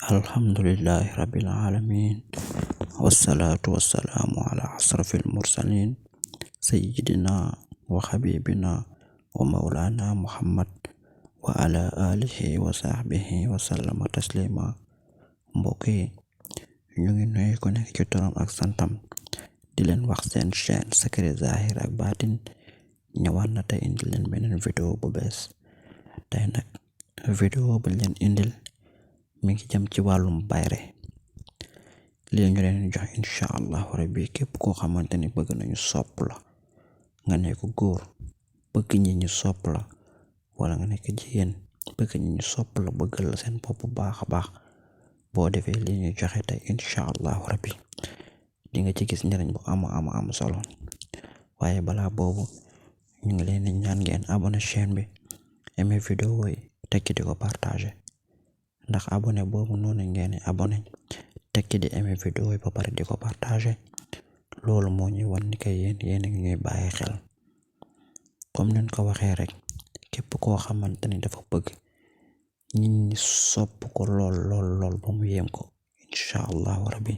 Alhamdulillahi rabbil alamin, wassalatu wassalamu ala asrafil mursalin, sayyidina wa habibina wa maulana Muhammad wa ala alihi wa sahbihi wa sallama taslima. Mbokk yi ñu ngi nuyu ku nekk ci turam ak santam, di leen wax seen chaîne Secret Zahir ak Baatin ñëwaat na tey indil leen beneen vidéo bu bees. Tey nag vidéo bu leen indil mi ngi jëm ci wàllum bayre. lii ñu leen jox incha allahu rabbi képp koo xamante ni bëgg nañu sopp la, nga nekk góor bëgg ñi ñu sopp la, wala nga nekk jigéen bëgg ñi ñu sopp la, bëggal la seen bopp baax a baax, boo defee lii ñu joxe tey incha allahu rabbi di nga ci gis njëriñ bu am solo. waaye balaa boobu ñu ngi leen di ñaan ngeen abonné chaîne bi, aimé vidéo yi, tekki di ko partagé, ndax abonné boobu noonu ngeen abonné tekki di aimé vidéo yi ba pare di ko partagé, loolu moo ñuy wan ni kay yéen a ngi ñuy bàyyi xel. comme niñ ko waxee rek, képp koo xamante ni dafa bëgg nit ñi sopp ko lool ba mu yéem ko, incha allahu rabbi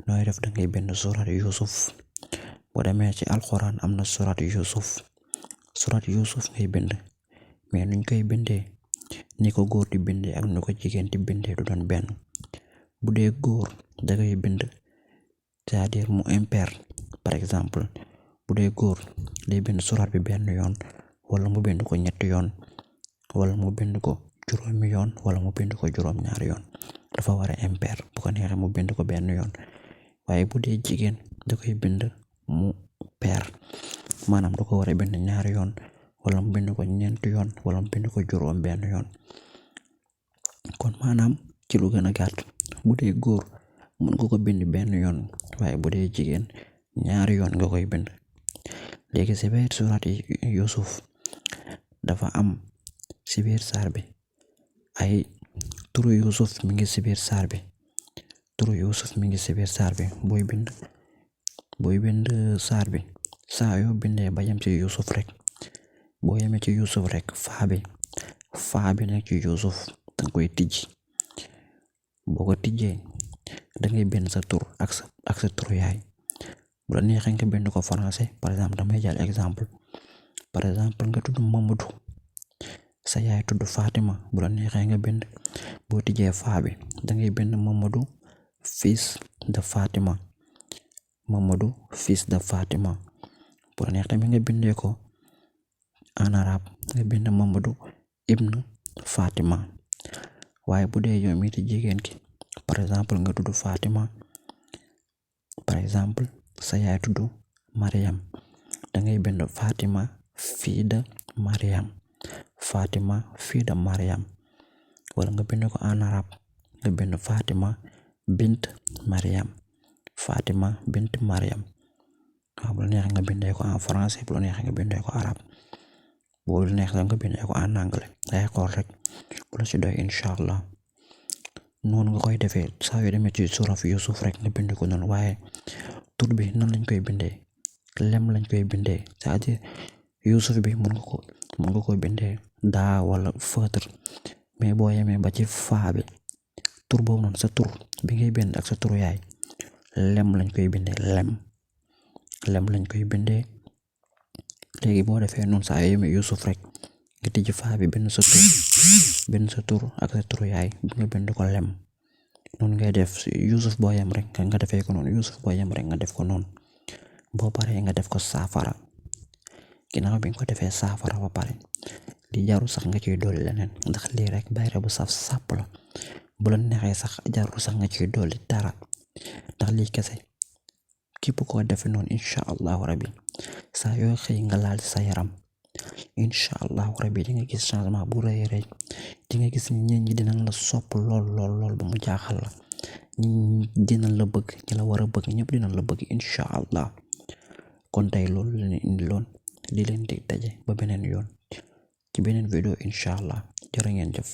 nooy def da ngay bind surat Yusuf. boo demee ci alxuraan am na surat Yusuf ngay bind, mais nuñ koy bindee, ni ko góor di bindee ak ni ko jigéen di bindee du doon benn. bu dee góor da ngay bind, c'est-à-dire mu impair. par exemple bu dee góor day bind surat bi benn yoon, wala mu bind ko ñetti yoon, wala mu bind ko juróomi yoon, wala mu bind ko juróom-ñaari yoon. dafa war a impair. bu ko neexee mu bind ko benn yoon. waaye bu dee jigéen da koy bind mu pair, maanaam da ko war a bind ñaari yoon, wala mu bind ko ñeenti yoon, wala mu bind ko juróom benn yoon. kon maanaam ci lu gën a gàtt, bu dee góor mun nga ko bind benn yoon, waaye bu dee jigéen ñaari yoon nga koy bind. léegi si biir surat Yusuf dafa am si biir saar bi ay turu Yusuf mi ngi si biir saar bi. booy bind saar bi, saa yoo bindee ba yem ci Yusuf rek, boo yemee ci Yusuf rek, faa bi nekk ci Yusuf danga koy tijji. boo ko tijjee da ngay bind sa tur ak sa turu yaay. bu la neexee nga bind ko français. par exemple damay jël exemple, nga tudd Mamadou, sa yaay tudd Fatima. bu la neexee nga bind, boo tijjee faa bi da ngay bind Mamadou fils de Fatima. bu la neex tamit nga bindee ko en arabe, nga bind Mamadou ibn Fatima. waaye bu dee yow mii di jigéen ki, par exemple nga tudd Fatima, par exemple sa yaay tudd Mariam, da ngay bind Fatima fille de Mariam. wala nga bind ko en arabe, nga bind Fatima bint Mariam. waaw bu la neexee nga bindee ko en français, bu la neexee nga bindee ko arabe, bu la neexee nga bindee ko en anglais. day xool rek bu la ci doy incha allah. noonu nga koy defee saa yu demee ci surat Yusuf rek nga bind ko noonu. waaye tur bi nan lañ koy bindee, lem lañ koy bindee, c'est-à-dire Yusuf bi mun nga ko bindee daa wala feutre, mais boo yemee ba ci faa bi, tur boobu noonu sa tur bi ngay bind ak sa turu yaay, lem lañ koy bindee. léegi boo defee noonu saa yoo yemee Yusuf rek, nga tijji faa bi bind sa tur ak sa turu yaay, nga bind ko lem. noonu ngay def Yusuf boo yem rek nga defee ko noonu. nga def ko noonu. boo paree nga def ko saafara. ginnaaw bi nga ko defee saafara ba pare, li jarul sax nga ciy dolli leneen, ndax lii rek bayre bu saf sàpp la. bu la neexee sax jarul sax nga ciy dolli dara, ndax lii kese képp koo defee noonu incha allahu rabbi saa yoo xëy nga laal sa yaram, incha allahu rabbi di nga gis changement bu rëy rëy. di nga gis nit ñi dinañ la sopp lool ba mu jaaxal la. ñi dinañ la bëgg, ñi la war a bëgg ñëpp dinañ la bëgg incha allah. kon tey loolu la leen indiloon, di leen dig daje ba beneen yoon ci beneen vidéo incha allah. jërë ngeen jëf.